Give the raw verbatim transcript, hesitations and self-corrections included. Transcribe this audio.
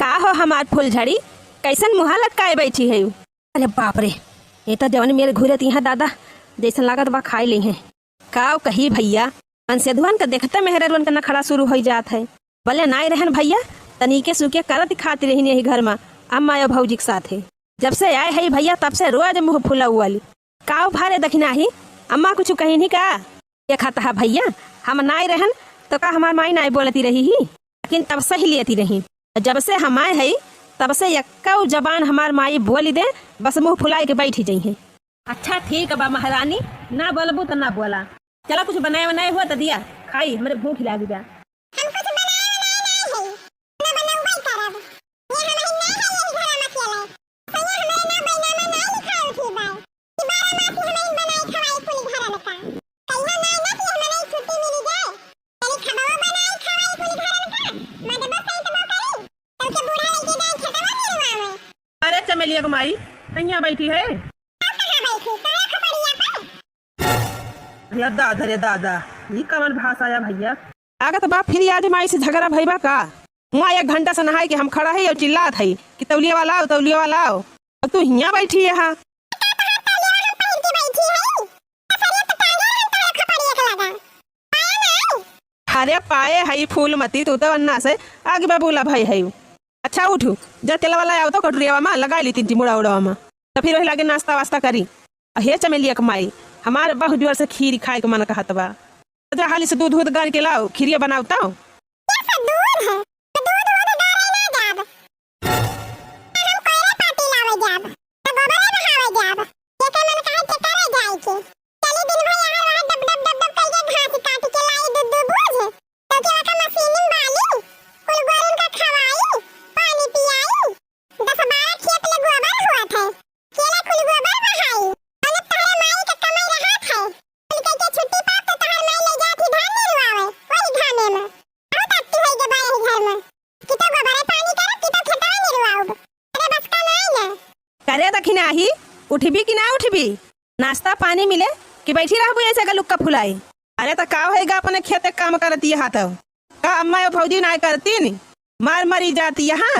का हो हमार फुलझड़ी, कइसन मुँहा लटकाए बइठी हउ? अरे बाप रे, ए त जवन मेर घुरत इहाँ दादा, जइसन लागत बा खाइ लेइहैं। काव कही भइया, अनसेधुअन क देखते मेहररुअन क नखड़ा सुरू होइ जात है। बले नाहीं रहन भइया, तनिके सुके करत खात रहिन यही घर मा, अम्मा अउ भउजी क साथे। जब से आए हई भइया, तब से रोज मुँह फुलउवली। काव भारे दखिनाही, अम्मा कुछ कहिन ही का? देखत ह भइया, हम नाहीं रहन, तउ का हमार माई नाहीं बोलति रही ही? लेकिन तब से ही लेति रही। जब से हम आए हई, तब से एक्कउ जबान हमार माई बोलि दे, बस मुँह फुलाइ के बइठि जइहैं। अच्छा ठीक बा महरानी, न बोलबू त न बोला। चला कुछ बनाए वनाए हुआ त दिया, खाई, हमरे भूख लागि बा। हम कुछ बनाए वनाए नाहीं हई, न बनउबइ करब। ये हमरे नाहीं हई यही घरा मा अकेले। सैया हमरे नाम बैनामा नाहीं लिखाए उठी बाय। कि बारह मासी हमरे बनाई खवाई कुल घरन का। कहियो नाहीं ना कि हमरे छुट्टी मिलि जाए। तनी खबवा बनाई खवाई कुल घरन का। मदबो सही तबो करी। तब के बूढ़ा लइके जाए खेतवा निरुआवे। अरे चमेलिया क माई, कहिया बइठी है? अब कहाँ बइठी? तोरे खपड़िया पर। अरे दादा रे दादा, ई कवन भाषा या भइया? लागत बा फिर आज माई से झगड़ा भइबा का? हुआँ एक घंटा से नहाइ के हम खड़ा हई अउ चिल्लात हई कि तौलिया वाला आव, तौलिया वाला आव। अउ तू हियाँ बइठी हया। अरे पाए हई फूलमती, तू त अन्ना से आगे बबूला भई हई। अच्छा उठू, जा तेल वाला आव त कटोरिया मा लगाइ ली तीन ठी मुड़ा उड़वा मा, त फिर वही लागे नाश्ता वास्ता करी। अहे चमेलिया क माई, हमार बहुत जोर से खीर खाए क मन कहत बा। जा हाली से दूध वूध गार के लाव, खीरिया बनाव त। ये सब दूध है, तो दूध वूध गारे ना जाब। हम कोयला पाती लावे जाब, तो गोबरे बहावे जाब। जेके मन कहे के करे जाए के। चली दिन भर यहाँ रहा डब डब डब डब कइके घास काट के लाई दू दू बोझ। तो के ओका मशीन में बाली, कुल गोरन का खवाई, पानी पियाई। दस बारह खेत ले गोबर हुआ थे, केला कुल गोबर बहाई। अने तहरे माई के कमाई रहा थे। कुल कइके छुट्टी पाप तो तहर माई ले जात ही धान निरुआवे, वही घामे में। बहुत अत्ती होई गे बा यही घर में। कि तो गोबरे पानी करब, कि तो खेतवा निरुआउब। अरे बस का नाई ना। करे दखिनाही, उठबी कि ना उठबी? नाश्ता पानी मिले कि बैठी रहबू ऐसे गलुक्का फुलाई? अरे त का होइगा, अपने खेते काम करती यहाँ त। का अम्मा अउ भौजी नाई करतीन? मार मरी जाती यहाँ।